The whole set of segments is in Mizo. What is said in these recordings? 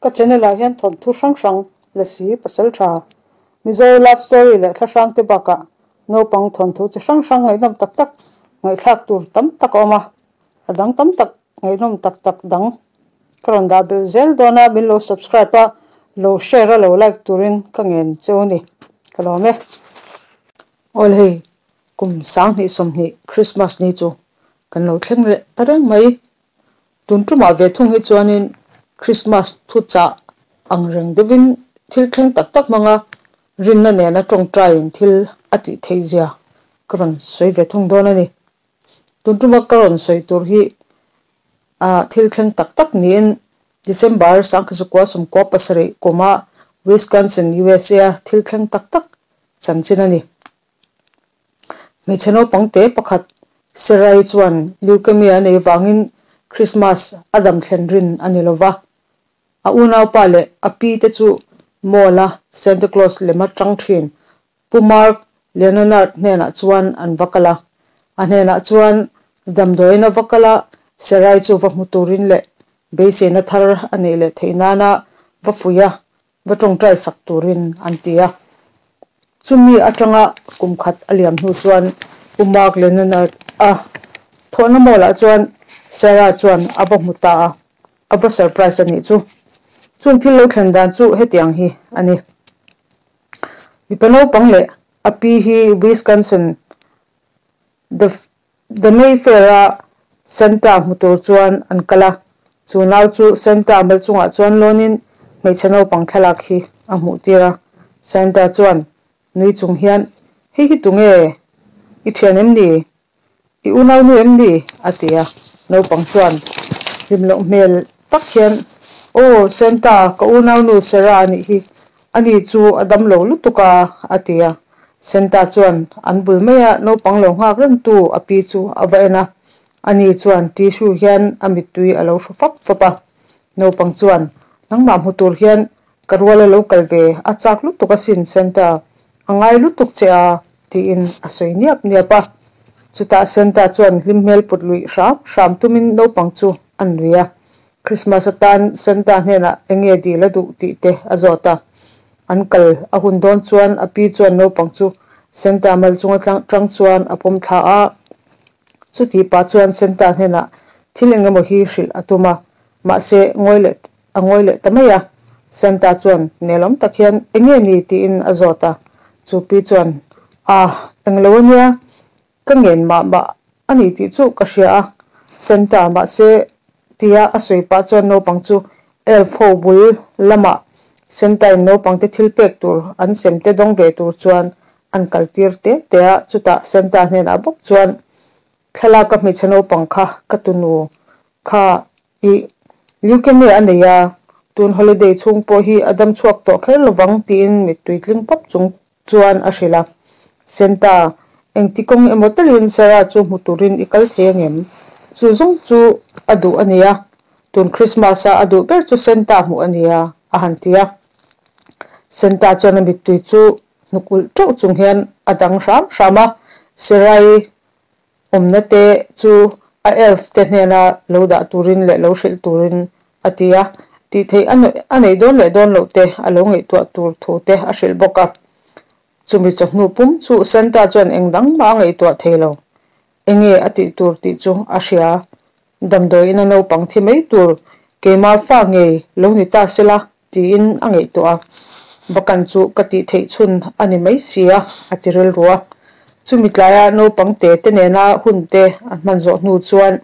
Ka channel ah hian thawnthu hrang hrang, Lasi, Pasaltha, Mizo love story leh thla hrang te bakah naupang thawnthu chi hrang hrang ngaihnawm tak tak ngaihthlak tur tam tak a awm a, a dang tam tak ngaihnawm tak tak dang ka rawn dah belh zel dawn a, min lo subscribe a, lo share a lo like turin ka ngen cheu a ni, ka lawm e. Awl hei kum 2020 Christmas ni chu kan lo thleng leh ta reng mai. Tun tumah ve thung hi chuanin Christmas thuchah ang reng deuhin thil thleng tak tak hmanga rinna nena tawngtaiin thil a tih theih zia ka rawn sawi ve thung dawn a ni. Tun tuma ka rawn sawi tur hi ah thil thleng tak tak niin December 1997 kuma Wisconsin, USA a thil thleng tak tak chanchin a ni. Hmeichhe naupang te pakhat Serai chuan leukemia a nei vangin Christmas a dam thlen rin a ni lo va. A unaupa leh a pi te chu mall a Santa Claus lema tang thin Pu Mark Leonard hnenah chuan an va kal a. A hnenah chuan damdawiin a va kal a, Serai chu va hmu turin leh beiseina thar a neih leh theih nana va fuih a, va tawngtai sak turin an ti a. Chumi atanga kum khat a liam hnu chuan Pu Mark Leonard a thawhna mall ah chuan Sarah chuan a va hmu ta a, a va surprise a nih chu. Chung thil lo thlen dan chu hetiang hi a ni. Mipa naupang leh a pi hi Wisconsin The The Mayfair a Santa hmu tur chuan an kal a, chu nau chu Santa mal chungah chuan lawnin hmeichhe naupang thlalak hi a hmuh tir a. Santa chuan nui chung hian, Hei hi tunge? I thian em ni? I unaunu em ni? a ti a. Naupang chuan hlim loh hmel tak hian, Aw Santa, ka unaunu Sarah a nih hi, ani chu a dam lo lutuk a, a ti a. Santa chuan an bul maia naupang lo nghak rengtu a pi chu a va en a, ani chuan tissue hian a mittui a lo hru fap fap a. Naupang chuan, Nangmah hmu tur hian ka rual a lo kal ve, a chak lutuk asin Santa, a ngai lutuk che a, tiin a sawi niap niap a. Chutah Santa chuan hlim hmel put luih hram hram tumin naupang chu a nui a. Christmas atan Santa hnenah eng nge dil a duh tih te a zawt a. An kal a hun dawn chuan a pi chuan naupang chu Santa mal chunga tang chuan a pawm thla a. Chuti pah chuan Santa hnenah thil eng emaw hi hrilh a tum a, mahse ngawi leh a ngawi leh ta mai a. Santa chuan nelawm tak hian eng nge ni tiin a zawt a. Chu pi chuan, Ah, englo a nia, ka ngen mah mah a ni tih chu ka hria a, Santa mahse tia a sawi pah chuan naupang chu elf ho bul lamah Santa in naupang te thil pek tur an sem te dawng ve tur chuan an kal tir te te a, chutah Santa hnenah bawk chuan thlalak a hmeichhe naupang kha ka tunu kha i leukemia a nei a, tun holiday chhung pawh hi a dam chhuak tawh kher lovang tiin mittui tling pawp chung chuan a hrilh a. Santa, engti kawng emaw telin Sarah chu hmu turin i kal thei angem? Chu zawng chu a duh a nia. Tun Christmas a a duh ber chu Santa hmuh a nia, a han ti a. Santa chuan a mittui chu hnuk ulh teuh chung hian a dang hram hram a. Sarah-i awmna te chu a elf te hnena lo dah turin leh lo hrilh turin a ti a, tih theih a neih dawn leh dawn loh te a lo ngaihtuah tur thu te a hrilh bawk a. Chumi chawhnu pum chu Santa chuan eng dang mah a ngaihtuah thei lo. Enge a tih tur tih chu a hria. Damdawiin a naupang thi mai tur keimah fa ngei lo ni ta sela tiin a ngaihtuah a, Bakan chu ka tih theih chhun a ni mai si a, a ti rilru a. Chumi tlaia naupang te te nena hun te a hman zawh hnu chuan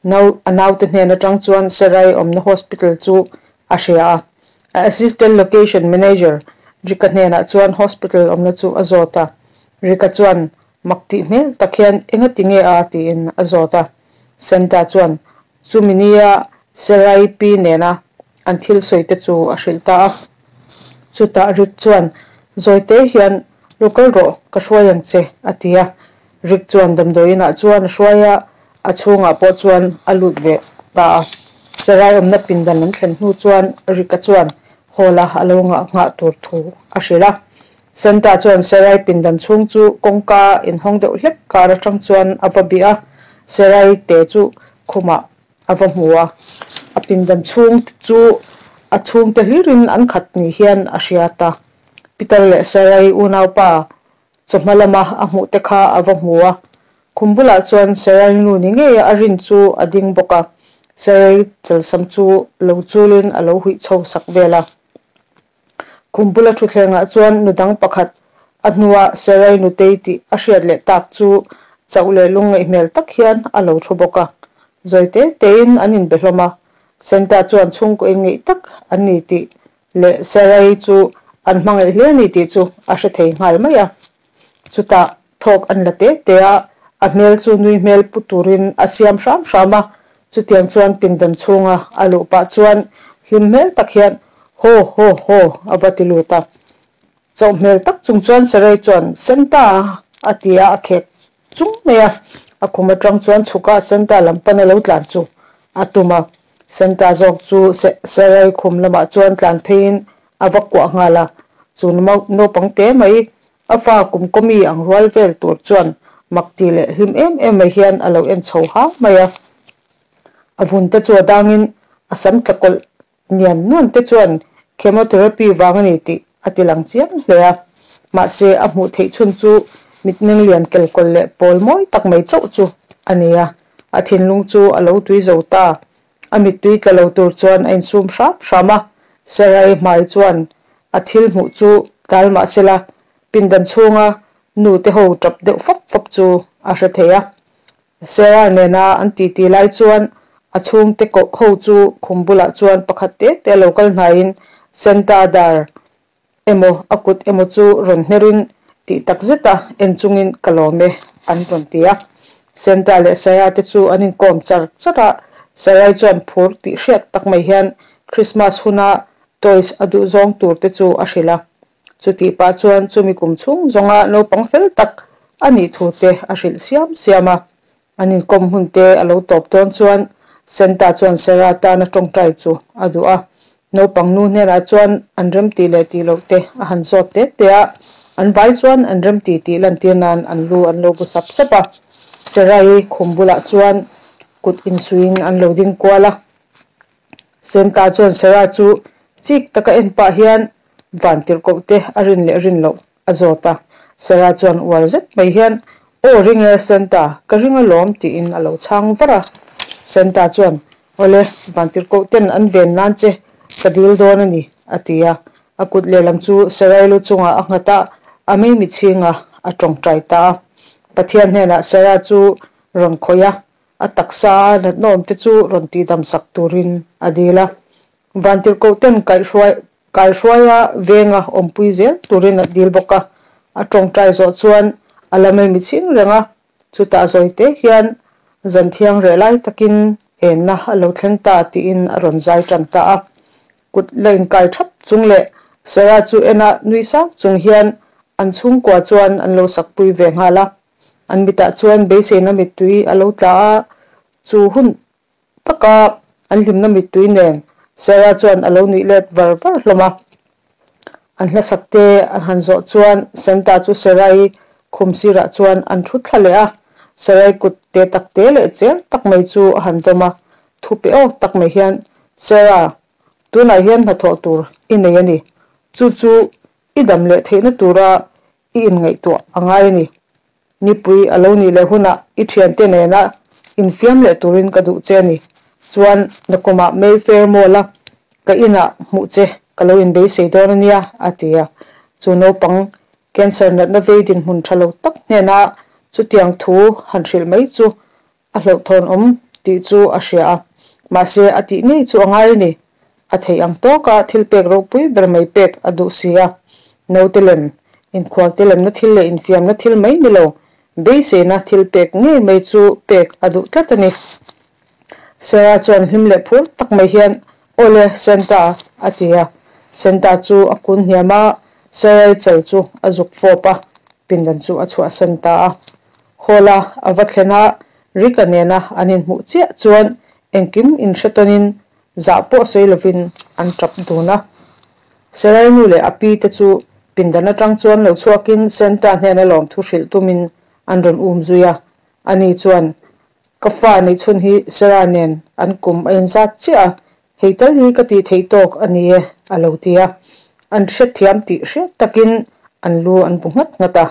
nau a naute hnen atang chuan Sarai awmna hospital chu a hria a. A assistant location manager Rika hnenah chuan hospital awmna chu a zawt a. Rika chuan mak tih hmel tak hian enga ti nge a tiin a zawt a. Santa chuan Chumi nia Sarai pi nena an thil sawi te chu a hrilh ta a. Chutah Rick chuan Zawite hian lo kal rawh, ka hruai ang che, a ti a. Rick chuan damdawiin ah chuan a hruai a, a chhungah pawh chuan a lut ve ta a. Sarai awmna pindan an thlen hnu chuan Rick-a chuan hall-a a lo ngah nghah tur thu a hrilh a. Santa chuan Sarai pindan chhung chu kawngka inhawng deuh hlek kar atang chuan a va bih a, Sarai te chu khumah a va hmu a. A pindan chhung chu A chhungte hlirin an khat ni hian a hria ta. Peter leh Sarah-i unaupa chawhma lama a hmuh te kha a va hmu a. Khum bulah chuan Sarah-i nu ni ngeia a rin chu a ding bawk a. Sarah-i chalsam chu lo chulin a lo huih chho sak vel a. Khum bula thutthlengah chuan nu dang pakhat a hnua Sarah-i nutei tih a hriat leh tak chu chauh leh lungngaih hmel tak hian a lo thu bawk a. Zawi te tein an inbe hlawm a. Santa chuan chhungkaw inngeih tak an ni tih leh Sarah-i chu an hmangaih hle a ni tih chu a hre thei nghal mai a. Chutah thawk an la te te a, a hmel chu nui hmel pu turin a siam hram hram a, chutiang chuan pindan chhunga a luh pah chuan hlim hmel tak hian Ho ho ho a va ti lut a. Chauh hmel tak chung chuan Sarah-i chuan Santa a ti a, a khek chung mai a, a khum atang chuan chhuk a Santa lam pana lo tlan chu a tum a, Santa zawk chu Sarah-i khum lamah chuan tlan pheiin a va kuah nghal a, chu naupang te mai a fa kum kawmi ang rual vel tur chuan mak ti leh hlim em em mai hian a lo en chho ha mai a, a vun te chu a dangin a sam tla kawlh Nian nuan te chuan chemotherapy vang a ni tih a ti lang chiang hle a, mahse a hmuh theih chhun chu mitmeng lian kelkawl leh pawl mawi tak mai chauh chu a ni a, a thinlung chu a lo tui zo ta. A mittui tla lo tur chuan a insum hram hram a, Sarah-i hmai chuan a thil hmuh chu tlal mah sela pindan chhunga nu te ho tap deuh fap fap chu a hre thei a. Sarah nena an titi lai chuan a chhungte koh ho chu khum bulah chuan pakhat te te lo kal hnaiin Santa dar emaw a kut emaw chu rawn hmerin tih tak zeta en chungin ka lawm e an rawn ti a. Santa leh Sarah te chu an inkawm char char a, Sarah chuan phur tih hriat tak mai hian Christmas huna toys a duh zawng tur te chu a hrilh a. Chutih pah chuan chumi kum chhung zawnga naupang fel tak a nih thu te a hrilh siam siam a. An inkawm hun te a lo tawp dawn chuan Santa chuan Sarah tana tawngtai chu a duh a. Naupang nu hnenah chuan an remti leh tih loh te a han zawt te te a, an vai chuan an remti tih lantir nan an lu an lo bu sap sap a. Sarah-i khum bulah chuan kut insuiin an lo ding kual a. Senta chuan Sarah chu chik taka en pah hian vantirhkoh te a rin leh rin loh a zawt a. Sarah chuan uar zet mai hian, Aw ring e Senta, ka ring alawm tiin a lo chhang var a. Senta chuan, Awle, vantirhkoh ten an ven nan che ka dil dawn a ni, a ti a. A kut lehlam chu Sarah lu chungah a nghat a, a mei mitchhing a, a tawngtai ta a. Pathian hnenah Sarah chu rawn khawih a, A taksa a natna awmte chu rawn tihdam sak turin a dil a. Vantirhkohten kaihhruai kaihhruaia venga awmpui zel turin a dil bawk a. A tawngtai zawh chuan a la mai michhing reng a, chutah zawite hian zan thiang reh lai takin enna a lo thleng ta tiin a rawn zai tan ta a. Kut la inkai thap chung leh Sarah chu ena nui sang chung hian an chhungkua chuan an lo sakpui ve nghal a. An mitah chuan beiseina mittui a lo tla a, chu hun taka an hlimna mittui nen Sarah chuan a lo nuih let var var hlawm a. An hlasak te an han zawh chuan Santa chu Sarah-i khum sirah chuan an thu thla leh a, Sarah-i kut te tak te leh cher tak mai chu a han dawm a, thu pe awk tak mai hian, Sarah, tunah hian hnathawh tur i nei a ni, chu chu i dam leh theihna tura i inngaihtuah a ngai a ni. Nipui a lo nih leh hunah i thiante nena infiam leh turin ka duh che a ni. Chuan nakumah Mayfair Mall-a ka inah hmuh che ka lo inbeisei dawn a nia, a ti a. Chu naupang cancer natna vei dinhmun tha lo tak hnena chutiang thu han hrilh mai chu A hlauhthawn awm tih chu a hria a, mahse a tih ngei chu a ngai a ni. A theih ang tawka thil pek ropui ber mai pek a duh si a. Naute lem, inkhual te lemna thil leh infiamna thil mai ni lo, beiseina thil pek ngei mai chu pek a duh tlat a ni. Sarah chuan hlim leh phur tak mai hian, Awle, Santa, a ti a. Santa chu a kun hniam a, Sarah-i chal chu a zuk fawp a, pindan chu a chhuahsan ta a. Hall-a a va thlen a, Rick-a nena an inhmuh chiah chuan engkim inhre tawnin zah pawh sawi lovin an tap dun a. Sarai nu leh a pi te chu pindan atang chuan lo chhuakin Santa hnena lawmthu hrilh tumin an rawn um zui a. Ani chuan, Ka fa neihchhun hi Sarah nen an kum a inzat chiah a. Hei tal hi ka tih theih tawk a ni e, a lo ti a. An hrethiam tih hriat takin an lu an bu nghat nghat a,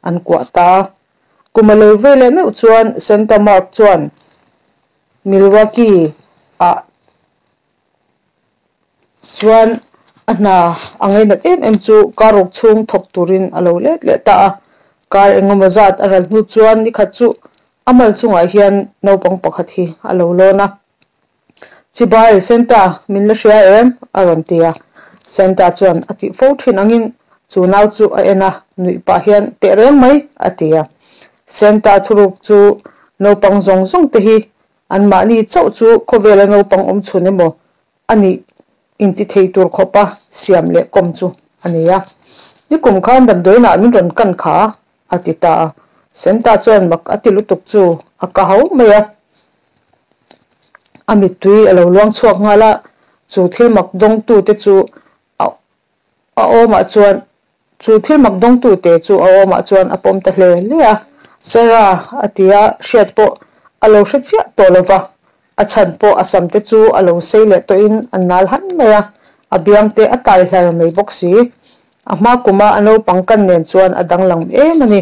an kuah ta a. Kum a lo ve leh meuh chuan Santa Mark chuan Milwaukee ah chuan a hna a ngainat em em chu kar ruk chhung thawk turin a lo let leh ta a. Kar engemaw zat a ral hnu chuan nikhat chu a mal chungah hian naupang pakhat hi a lo lawn a. Chibai, Santa, min la hria em? a rawn ti a. Santa chuan a tih fo thin angin chu nau chu a en a, nuih pah hian teh reng mai a ti a. Santa thuruk chu naupang zawng zawng te hi anmahni chauh chu khawvela naupang awm chhun emaw a nih inti thei tur khawpa siam leh kawm chu a ni a. Nikum khan damdawiinah min rawn kan kha a ti ta a. Santa chuan mak a ti lutuk chu a ka hau mai a. A mittui a lo luang chhuak nghal a, chu thil mak dawngtute chu a a awmah chuan chu thil mak dawngtute chu a awmah chuan a pawm ta hle hle a. Sarah a ti a, hriat pawh a lo hre chiah tawh lo va, a chhan pawh a sam te chu a lo sei leh tawhin a nal han mai a, a biang te a tai hlar mai bawk si. A hma kuma a naupang kan nen chuan a danglam em a ni.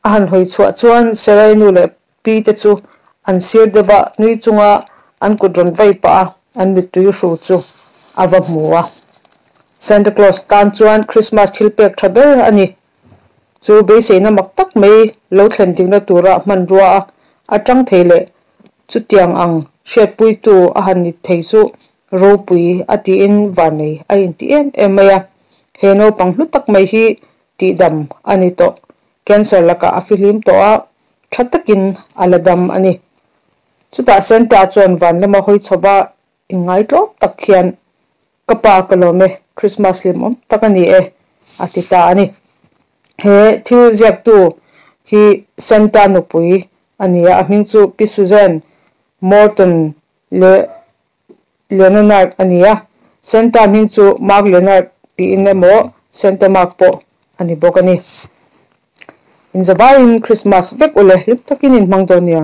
A han hawi chhuah chuan Sarah-i nu leh Pi te chu an sir deuh a, nui chunga an kut rawn vai pah a, an mittui hru chu a va hmu a. Santa Claus tan chuan Christmas thil pek tha ber a ni. Chu beiseina mak tak mai lo thlen dikna tura hmanrua a a tang thei leh chutiang ang hriatpuitu a han ni thei chu ropui a tiin vannei a inti em em mai a. He naupang hlu tak mai hi tihdam a ni tawh. Cancer lakah a fihlim tawh a, tha takin a la dam a ni. Chutah Santa chuan van lama hawi chhova inngai tlawm tak hian, Ka pa ka lawm e, Christmas hlimawm tak a ni e, a ti ta a ni. He thil ziaktu hi Santa nupui a ni a, a hming chu Pi Suzanne Morton leh Leonard a ni a, Santa hming chu Mark Leonard tiin emaw Santa Mark pawh a ni bawk a ni. Inzavaiin Christmas vek ule hlim takin in hmang dawn nia.